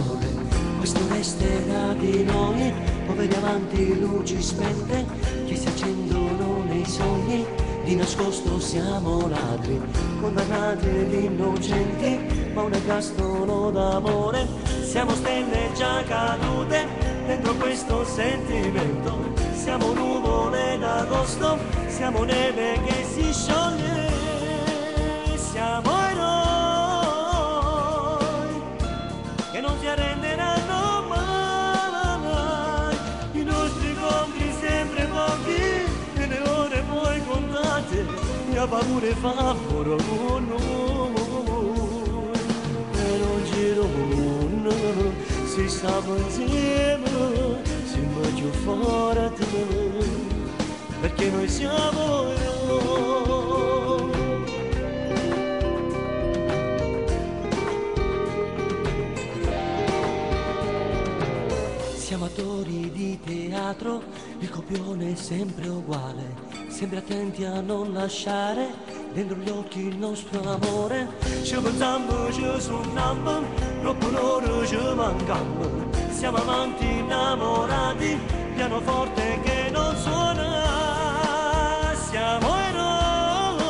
sole, questo resterà di noi, poveri amanti luci spente che si accendono nei sogni, di nascosto siamo ladri, condannati ed innocenti, ma un ergastolo d'amore, siamo stelle già cadute dentro questo sentimento, siamo nuvole d'agosto, siamo neve che si scioglie, siamo eroi che non si arrenderanno mai, i nostri incontri sempre pochi e le ore poi contate, la paura fa con noi, e non giro si stiamo insieme, siamo più forti, perché noi siamo eroi. Siamo attori di teatro, il copione è sempre uguale, sempre attenti a non lasciare dentro gli occhi il nostro amore. Ci pensiamo, ci sogniamo, troppo loro ci mancammo. Siamo amanti innamorati, pianoforte che non suona. Siamo eroi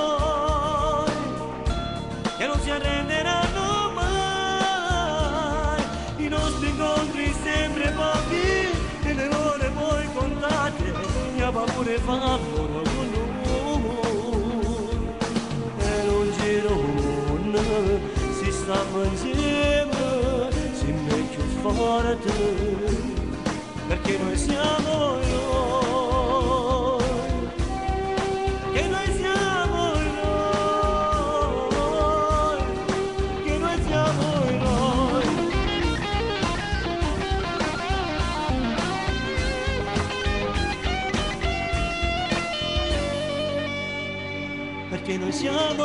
che non si arrenderanno mai. I nostri incontri sempre pochi e le ore poi contate, la paura fa con noi. E non giro si stiamo insieme, si più forte, perché noi siamo eroi, perché noi siamo eroi, perché noi siamo eroi. Perché noi siamo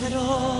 eroi.